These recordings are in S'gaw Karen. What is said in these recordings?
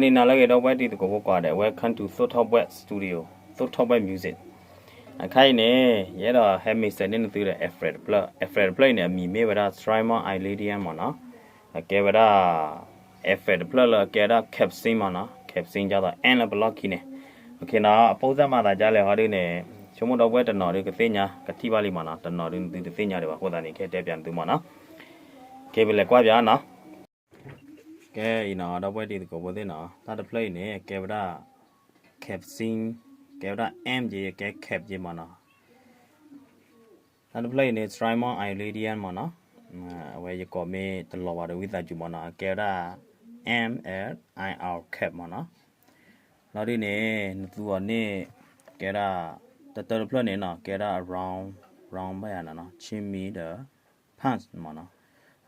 န့ၣ်နၤလၢအဂ့ၤ ဒီပုၢ်ဝဲၢ်တံၤသကိးဖိကိးဂၤဒဲး, Welcome to သိၣ်ထီၣ်ဘှဲၣ် Studio, သိၣ်ထီၣ်ဘှဲၣ် Music. အခါအံၤန့ၣ် ယအဲၣ်ဒိးဟဲ mix န့ၢ်နသုဒီး effect တဖျၢၣ်, effect တဖျၢၣ်အံၤန့ၣ် အမံၤမ့ၢ်ဝဲဒၣ် Strymon Iridium မ့ၢ်နီၤ. အကဲဝဲဒၣ် effect တဖျၢၣ်လၢအကဲဝဲဒၣ် cap sing မ့ၢ်နီၤ, cap sing ကသိး amp လၢပလီၢ်ခံန့ၣ်. အနီၤ အပိၢ်စၢ်မၤသးဒ်လဲၣ် ဟီဒုန့ၣ် ဆိကမိၣ်ဒီပုၢ်ဝဲၢ်တနီၤဒုကသ့ၣ်ညါ ကထံၣ်ဘၣ်လံမ့ၢ်နီၤ, တနီၤဒုနသုတသ့ၣ်ညါဒံးဘၣ်အဃိသတးန့ၣ် ကဟဲတဲပၠးနသုမ့ၢ်နီၤ. ကဲ ပလဲၤကွၢ်ပၠးနီၤ. ကဲအံၤနီၤ ဒီပုၢ်ဝဲၢ်တံၤသကိးဖိသ့ၣ်နီၤ, တၢ်တဖျၢၣ်အံၤန့ၣ် ကဲဝဲဒၣ် cap sing, ကဲဝဲဒၣ် amp ကဲ cap ကမ့ၢ်နီၤ. တၢ်တဖျၢၣ်အံၤန့ၣ် Strymon Iridium မ့ၢ်နီၤ. အဝဲယကိးမ့ၢ်တလီၤဘၣ်ဒီးဝံသးစူၤမ့ၢ်နီၤ, အကဲဝဲဒၣ် amp, IR cap မ့ၢ်နီၤ. လီၤဒုန့ၣ် နသူအီၤန့ၣ် ကဲဒၣ် တတၢတဖျၢၣ်န့ၣ်နီၤ ကဲဒၣ် round, round ဘၣ်ယၤနီၤ, ဆ့မံၤဒီး punch မ့ၢ်နီၤ.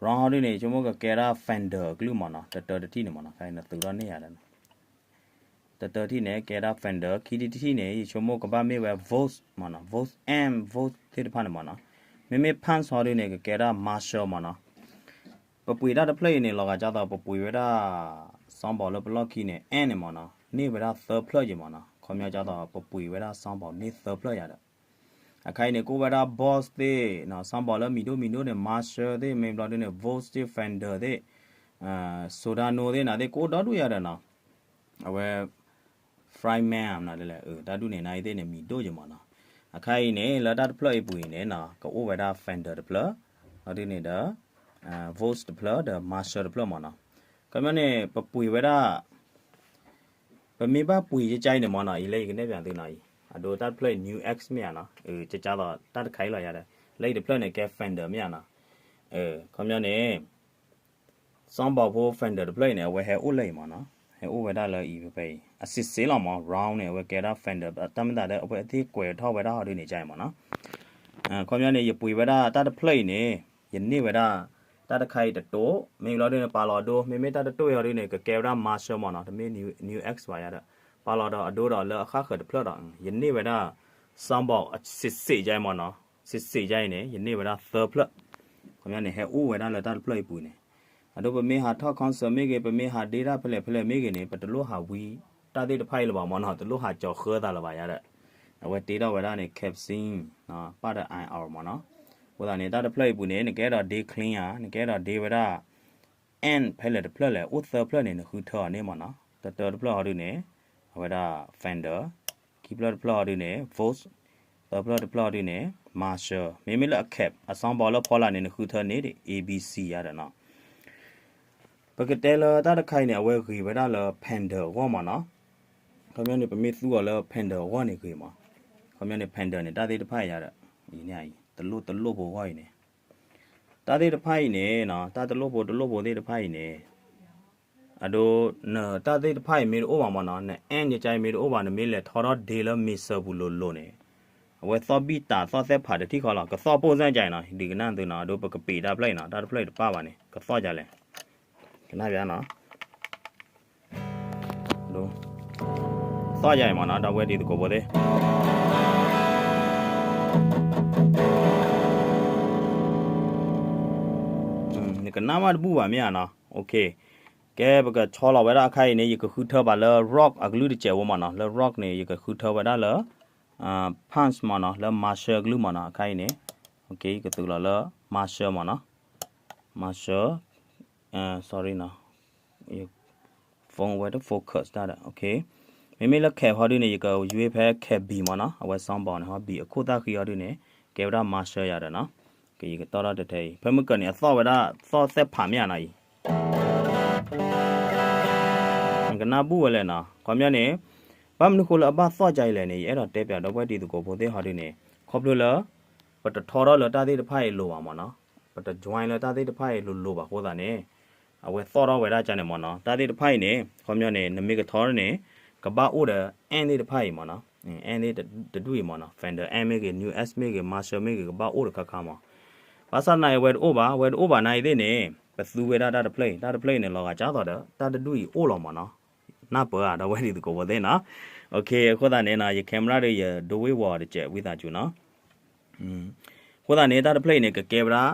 round ဟီဒုန့ၣ် ဆိကမိၣ်ကကဲဒၣ် Fender အကလုၢ်မ့ၢ်နီၤ, တတၢတထံၣ်န့ၣ်မ့ၢ်နီၤ, နသုးထီၣ်န့ၢ်ယၤဒီး တတၢတထံၣ်န့ၣ် ကဲဒၣ် Fender, ခံထံၣ်တထံၣ်န့ၣ် ယဆိကမိၣ်ကဘၣ်မ့ၢ်ဝဲ Vox မ့ၢ်နီၤ, Vox amp, Vox သ့ၣ်တဖၣ်န့ၣ်မ့ၢ်နီၤ. မ့မ့ၢ် punch ဟီဒုန့ၣ် ကကဲဒၣ် Marshall မ့ၢ်နီၤ. ပပှ့ၤတၢ်တဖျၢၣ်အံၤန့ၣ် လီၤဂာ်ဒ်သိး ပပှ့ၤဝဲဒၣ် sound box လၢပလီၢ်ခံန့ၣ် amp န့ၣ်မ့ၢ်နီၤ, န့ၢ်ဝဲဒၣ်သၢဖျၢၣ်ယဲၢ်မ့ၢ်နီၤ. ခီပညီဒ်သိး ပပှ့ၤဝဲဒၣ် sound box န့ၢ်သၢဖျၢၣ်ယၤဒီး အခါအံၤန့ၣ် ကအိၣ်ဝဲဒၣ် Boss သ့ၣ်, sound box လၢမံၤဒိၣ်မံၤဒိၣ်န့ၣ် Marshall သ့ၣ်, မ့ၢ်ဘျီဒုန့ၣ် Vox သ့ၣ်, Fender သ့ၣ်, Soprano သ့ၣ်နၤသ့ၣ် ကအိၣ်ဒီဒူၣ်ယၤဒီးနီၤ. အဝဲ Fryman နၤလဲၣ်, တၢ်ဒူၣ်န့ၣ် နၤအံၤသ့ၣ်န့ၣ် မံၤဒိၣ်ယဲၢ်မ့ၢ်နီၤ. အခါအံၤန့ၣ် လၢတၢ်တဖျၢၣ်အံၤပူၤအံၤန့ၣ်နီၤ ကအိၣ်ဝဲဒၣ် Fender တဖျၢၣ်, လီၤဒုန့ၣ်ဒီး Vox တဖျၢၣ်ဒီး Marshall တဖျၢၣ်မ့ၢ်နီၤ. ခီပညီန့ၣ် ပပှ့ၤဝဲဒၣ် ပမ့ၢ်ဘၣ်ပှ့ၤယကါအံၤန့ၣ်မ့ၢ်နီၤ, အံၤလၢယကနဲၣ်ပၠးသုနီၤအံၤ, အဒိတၢ်တဖျၢၣ်အံၤ Nul X မ့ၢ်ဧါနီၤ, ကကသိးတၢ်တခါအံၤလီၤယၤဒီး လၢအံၤတဖျၢၣ်န့ၣ် ကဲ Fender မ့ၢ်ဧါနီၤ. ခီပညီန့ၣ် sound box ဖိ Fender တဖျၢၣ်အံၤန့ၣ် အဝဲဟဲအိၣ်လၢအံၤမ့ၢ်နီၤ, ဟဲအိၣ်ဝဲဒၣ်လၢအံၤဖဲအံၤ အစ့ၢ်စ့ၢ်လီၤမ့ၢ် round န့ၣ် အဝဲကဲဒၣ် Fender တၢ်မ့ၢ်သးဒီး အဝဲသ့ၣ်ကွဲးထီၣ်ဝဲဒၣ်ဟီဒုန့ၣ်ကါအံၤမ့ၢ်နီၤ. ခီပညီန့ၣ် ယပှ့ၤဝဲဒၣ်တၢ်တဖျၢၣ်အံၤန့ၣ် ယန့ၢ်ဝဲဒၣ် တၢ်တခါအံၤတတိၢ်, မ့ၢ်ဘျီဒုန့ၣ် ပာ်လီၤအဒိ, မ့မ့ၢ်တၢ်တတိၢ်အံၤဟီဒုန့ၣ် ကကဲဝဲဒၣ် Marshall မ့ၢ်နီၤ, တမ့ၢ် Nul X ဘၣ်ယၤဒီး ပာ်လီၤဒီးအဒိဒီးလၢအဃၣ်ဃၢၤတဖျၢၣ်ဒီး ယန့ၢ်ဝဲဒၣ် sound box စ့ၢ်စ့ၢ်ယါအံၤမ့ၢ်နီၤ, စ့ၢ်စ့ၢ်ယါအံၤန့ၣ် ယန့ၢ်ဝဲဒၣ်သၢဖျၢၣ်, ခီပညီန့ၣ် ဟဲအိၣ်ဝဲဒၣ်လၢတၢ်တဖျၢၣ်အံၤပူၤန့ၣ်, အဒိပမ့ၢ်ဟးထီၣ် concert မ့ၢ်ဂ့ၤ, ပမ့ၢ်ဟးဒ့တၢ်ဖဲလဲၣ်ဖဲလဲၣ်မ့ၢ်ဂ့ၤန့ၣ် ပတလိၣ်ဟးဝံ တၢ်သ့ၣ်တဖၣ်အံၤလၢၤဘၣ်မ့ၢ်နီၤ, တလိၣ်ဟးကၠီၤဃၢသးလၢၤဘၣ်ယါဒီး အဝဲတ့ထီၣ်ဝဲဒၣ်န့ၣ် capsing ပၣ်ဒီး IR မ့ၢ်နီၤ. အဃိသတးန့ၣ် တၢ်တဖျၢၣ်အံၤပူၤန့ၣ် နကအဲၣ်ဒိးဒ့ clean ဧါ, နကအဲၣ်ဒိးဒ့ဝဲဒၣ် amp ဖဲလဲၣ်တဖျၢၣ်လဲၣ်, အိၣ်သၢဖျၢၣ်န့ၣ် နဃုထၢအီၤန့ၣ်မ့ၢ်နီၤ. တတၢတဖျၢၣ်ဟီဒုန့ၣ် အဝဲဒၣ် Fender, ခံဖျၢၣ်တဖျၢၣ်ဟီဒုန့ၣ် Vox, သၢဖျၢၣ်တဖျၢၣ်ဟီဒုန့ၣ် Marshall, မ့မ့ၢ်လၢအ cap အ sound box လၢဖီလာ်န့ၣ် နဃုထၢန့ၣ် A B C ယါဒီးနီၤ. ပကတဲလၢတၢ်တခါအံၤန့ၣ် အဝဲဂ့ၤဝဲဒၣ်လၢ Fender အဂီၢ်မ့ၢ်နီၤ. ခီပညီန့ၣ် ပမ့ၢ်သူအီၤလၢ Fender အဂီၢ်န့ၣ်ဂ့ၤမး. ခီပညီန့ၣ် Fender န့ၣ် တၢ်သ့ၣ်တဖၣ်အံၤယါဒီး အံၤန့ၣ် တလိၣ်တလိၣ်ဖိအဂီၢ်အံၤန့ၣ် တၢ်သ့ၣ်တဖၣ်အံၤန့ၣ် တၢ်တလိၣ်ဖိတလိၣ်ဖိသ့ၣ်တဖၣ်အံၤန့ၣ် အဒိ နတၢ်သ့ၣ်တဖၣ်အံၤမ့ၢ်တအိၣ်ဘၣ်မ့ၢ်နီၤ, န amp ယကါအံၤမ့ၢ်တအိၣ်ဘၣ်, နမ့ၢ်လဲၤထီထီၣ်ဒ့လၢ mixer ပူၤလိၤလိၤန့ၣ် အဝဲသီၣ်ဘံၣ်တးသီၣ်သဲၣ်ဖးတထံၣ်ဃီလီၤ. ကသီၣ်ပိၢ်စၢ်ကါအံၤနီၤ, ဒုးကနၣ်သုနီၤ, အဒိပကပ့ၤတၢ်ဖျၢၣ်အံၤနီၤ, တၢ်တဖျၢၣ်အံၤတပၣ်ဘၣ်န့ၣ် ကသီၣ်ကါလဲၣ်. ကနၣ်ပၠးနီၤ. သီၣ်ယါအံၤမ့ၢ်နီၤ, ဒီပုၢ်ဝဲၢ်တံၤသကိးဖိသ့ၣ်, နကနၣ်မးတဘူၣ်ဘၣ်မ့ၢ်ဧါနီၤ. ကဲ ပကဆီလီၤဝဲဒၣ်အခါအံၤန့ၣ် ယကဃုထၢဘၣ်လၢ rock အကလုၢ်တစဲးဖိမ့ၢ်နီၤ. လၢ rock န့ၣ် ယကဃုထၢဝဲဒၣ်လၢ punch မ့ၢ်နီၤ, လၢ Marshall အကလုၢ်မ့ၢ်နီၤ. အခါအံၤန့ၣ် ယကသုးလီၤလၢ Marshall မ့ၢ်နီၤ, Marshall, sorry နီၤ, phone ဝဲတ focus တၢ်ဒီး, မ့မ့ၢ်လၢ cap ဟီဒုန့ၣ် ယကယွ့ဖဲ cap B မ့ၢ်နီၤ, အဝဲ sound box န့ၣ်ဟီ B အခိၣ်သၣ်ဃံဟီဒုန့ၣ် ကဲဝဲဒၣ် Marshall ယၤဒီးနီၤ. ကယကတီၢ်ထီၣ်တထဲအံၤ ဖဲမုၢ်ကၢၤန့ၣ် အသီၣ်ဝဲဒၣ်သီၣ်သဲၣ်ဖးမ့ၢ်ဧါနီၤအံၤ နကနၣ်ဘူၣ်ဝဲလဲၣ်နီၤ. ခီပညီန့ၣ် ဘၣ်မနုၤဃိလၢအဘၣ်သီၣ်ကါအံၤလဲၣ်န့ၣ် ယအဲၣ်ဒိးတဲပၠးဒီပုၢ်ဝဲၢ်တံၤသကိးဖိသ့ၣ်ဟီဒုန့ၣ် ခီဖျိလၢ ပတထီထီၣ်လၢတၢ်သ့ၣ်တဖၣ်အံၤလိၤဘၣ်မ့ၢ်နီၤ, ပတ join လၢတၢ်သ့ၣ်တဖၣ်အံၤလိၤလိၤဘၣ်အဃိသတးန့ၣ် အဝဲသီၣ်ထီၣ်ဝဲဒၣ်ကါန့ၣ်မ့ၢ်နီၤ. တၢ်သ့ၣ်တဖၣ်အံၤန့ၣ် ခီပညီန့ၣ် နမ့ၢ်ကထီထီၣ်န့ၣ် ကဘၣ်အိၣ်ဒီး amp သ့ၣ်တဖၣ်အံၤမ့ၢ်နီၤ, amp သ့ၣ်တဒူၣ်အံၤမ့ၢ်နီၤ, Fender amp မ့ၢ်ဂ့ၤ, Nul X မ့ၢ်ဂ့ၤ, Marshall မ့ၢ်ဂ့ၤ ကဘၣ်အိၣ်ဒီးခါခါမ့ၢ်. ဘၣ်ဆၣ်သနာ်က့ အဝဲတအိၣ်ဘၣ်, အဝဲတအိၣ်ဘၣ်နာ်အံၤသ့ၣ်န့ၣ် ပသူဝဲဒၣ်တၢ်တဖျၢၣ်အံၤ, တၢ်တဖျၢၣ်အံၤန့ၣ် လီၤဂာ်ကၢ်သိးဒီး တၢ်တဒူၣ်အံၤအိၣ်လီၤမ့ၢ်နီၤ. နၢ်ပၢၢ်ဧါ ဒီပုၢ်ဝဲၢ်တံၤသကိးဖိသ့ၣ်နီၤ. အဃိသတးန့ၣ်နီၤ ယ camera ဒီး ယဒိဝ့ၢ်ဝီၤတစဲး ဝံသးစူၤနီၤ. အဃိသတးန့ၣ် တၢ်တဖျၢၣ်အံၤန့ၣ် ကကဲဝဲဒၣ်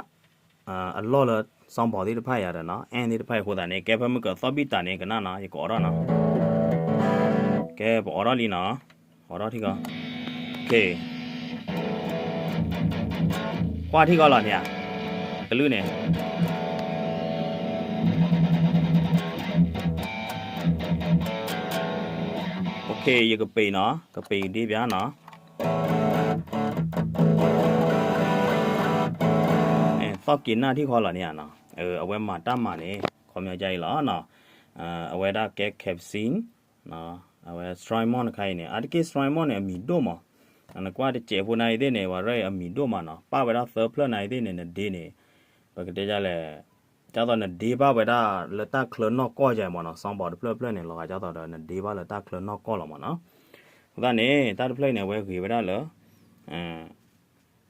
အလီၢ်လၢ sound box သ့ၣ်တဖၣ်ယၤဒီးနီၤ, amp သ့ၣ်တဖၣ်အံၤအဃိသတးန့ၣ် ကဲဖဲမုၢ်ကၢၤသီၣ်ဘံၣ်တးန့ၣ် ကနၣ်နီၤ, ယကအိးထီၣ်နီၤ. ကဲ ပအိးထီၣ်လံနီၤ, အိးထီၣ်ထံကီၢ်, က့ၤ ကွၢ်ထံကီၢ်လီၤန့ၣ်ဧါ, ကလုၢ်န့ၣ် ယကပ့ၤနီၤ, ကပ့ၤဒ့ပၠးနီၤ, သီၣ်က့ၤနၢ်ထံကီၢ်လီၤန့ၣ်ဧါနီၤ, အဝဲမၤတၢ်မၤန့ၣ် ခီပညီကအံၤလီၤနီၤ, အဝဲဒၣ်ကဲ captain အဝဲ strike mine တခါအံၤန့ၣ် အါတက့ၢ် strike mine န့ၣ် အမံၤဒိၣ်မး, နကွၢ်တစဲးဖိနၤအံၤသ့ၣ်န့ၣ် ဝဲရၢၢ်အံၤအမံၤဒိၣ်မးနီၤ, ပာ်ဝဲဒၣ်သၢဖျၢၣ်နၤအံၤသ့ၣ်န့ၣ် နဒ့န့ၣ် ပကတဲဒ်လဲၣ်, ဒ်သိးနဒ့ဘၣ်ဝဲဒၣ်လၢတၢ်ချၢနီၢ်ကီၢ်ယဲမးနီၤ, sound box တဖျၢၣ်ဖျၢၣ်န့ၣ် လီၤဂာ်ဒ်သိးဒီးနဒ့ဘၣ်လၢတၢ်ချၢနီၢ်ကီၢ်လီၤမးနီၤ, အဃိသတးန့ၣ် တၢ်တဖျၢၣ်အံၤန့ၣ် အဝဲဂ့ၤဝဲဒၣ်လၢ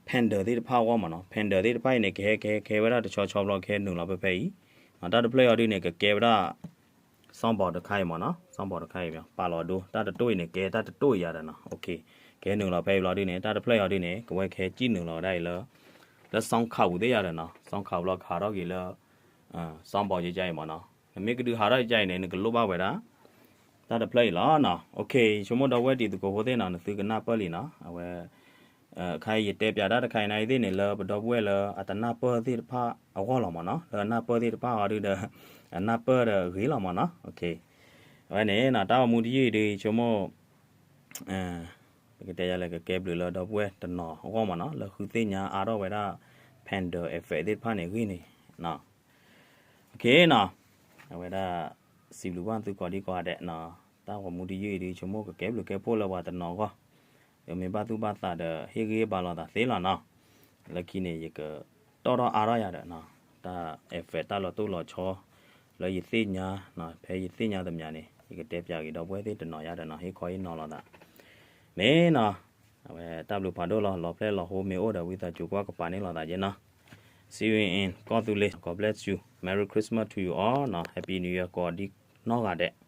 pendant သ့ၣ်တဖၣ်အဂီၢ်မးနီၤ, pendant သ့ၣ်တဖၣ်အံၤန့ၣ် ကဟဲကဟဲကဟဲဝဲဒၣ်တဆီဆီဘျီ ကဟဲနုာ်လီၤဖဲဖဲအံၤ, တၢ်တဖျၢၣ်အံၤဒုန့ၣ် ကကဲဝဲဒၣ် sound box တခါအံၤမးနီၤ, sound box တခါအံၤ ပာ်လီၤဒိ တၢ်တတိၢ်အံၤန့ၣ် ကဲတၢ်တတိၢ်အံၤယၤဒီးနီၤ, ကဟဲနုာ်လီၤဖဲအံၤဘျီဒုန့ၣ် တၢ်တဖျၢၣ်အံၤဒုန့ၣ် ကဝဲကဟဲစံၣ်နုာ်လီၤဝဲဒၣ်အံၤလၢ လၢ sound card ပူၤသ့ၣ်ယၤဒီးနီၤ, sound card ဘျီကဟးထီၣ်က့ၤလၢ sound box ယကအံၤမးနီၤ, နမ့ၢ်ကဒုးဟးထီၣ်ယကအံၤန့ၣ် နကလိၣ်ဘၣ်ဝဲဒၣ် တၢ်တဖျၢၣ်အံၤလီၤနီၤ, ယဆိကမိၣ်ဒီပုၢ်ဝဲၢ်တံၤသကိးဖိသ့ၣ်နီၤ နသုကနၢ်ပၢၢ်လံနီၤ, အဝဲ ခါအံၤယတဲပၠးတၢ်တခါအံၤနၤအံၤသ့ၣ်န့ၣ် လၢပဒီပုၢ်ဝဲၢ်လၢအတနၢ်ပၢၢ်သ့ၣ်တဖၣ်အဂီၢ်လီၤမးနီၤ, လၢအနၢ်ပၢၢ်သ့ၣ်တဖၣ်အီၤဒုဒီး အနၢ်ပၢၢ်ဒီးဂ့ၤလီၤမးနီၤ, အဝဲန့ၣ်နီၤ တၢ်ဂီၤမူတယုၢ်အံၤဒု ယဆိကမိၣ် ပကတဲယၤလဲၣ် ကကဲဘျုးလၢဒီပုၢ်ဝဲၢ်တနီၤအဂီၢ်မးနီၤ, လၢဃုသ့ၣ်ညါအါထီၣ်ဝဲဒၣ် pendant effect သ့ၣ်တဖၣ်န့ၣ်ဂ့ၢ်န့ၣ်နီၤ, နီၤ, အဝဲဒၣ် စံးဘျုးဘၣ်သုကိးဒံကိးဂၤဒဲးနီၤ, တၢ်ဂီၤမူတယုၢ်အံၤဒု ယဆိကမိၣ်ကကဲဘျုးကဲဖှိၣ်လၢပှၤတနီၤအဂီၢ်, ဒီးမ့ၢ်ဘၣ်သူၣ်ဘၣ်သးဒီးဟ့ၣ်ဂံၢ်ဟ့ၣ်ဘါလိာ်သးသ့လီၤနီၤ, လၢခံန့ၣ် ယကတီၣ်ထီၣ်အါထီၣ်ယၤဒီးနီၤ, တၢ် effect တၢ်လီၤတိၢ်လီၤဆီ လၢယသ့ၣ်ညါ ဖဲယသ့ၣ်ညါသမျးန့ၣ် ယကတဲပၠးက့ၤဒီပုၢ်ဝဲၢ်သ့ၣ်တနီၤယၤဒီးနီၤ, ဟ့ၣ်ခီဟ့ၣ်နီၤလိာ်သး, မ့ၢ်နီၤ, အဝဲတၢ်ဘျုးဖးဒိၣ်လီၤ, လီၤဖျဲၣ်လီၤဟိမ့ၢ်အိၣ်ဒီး ဝံသးစူၤကွၢ်ကပၤန့ၢ်လိာ်သးယဲနီၤ, see you in ကီၢ်သူလ့ၤ, God bless you, Merry Christmas to you all နီၤ, Happy New Year ကိးဒံနီၢ်ဂၤဒဲး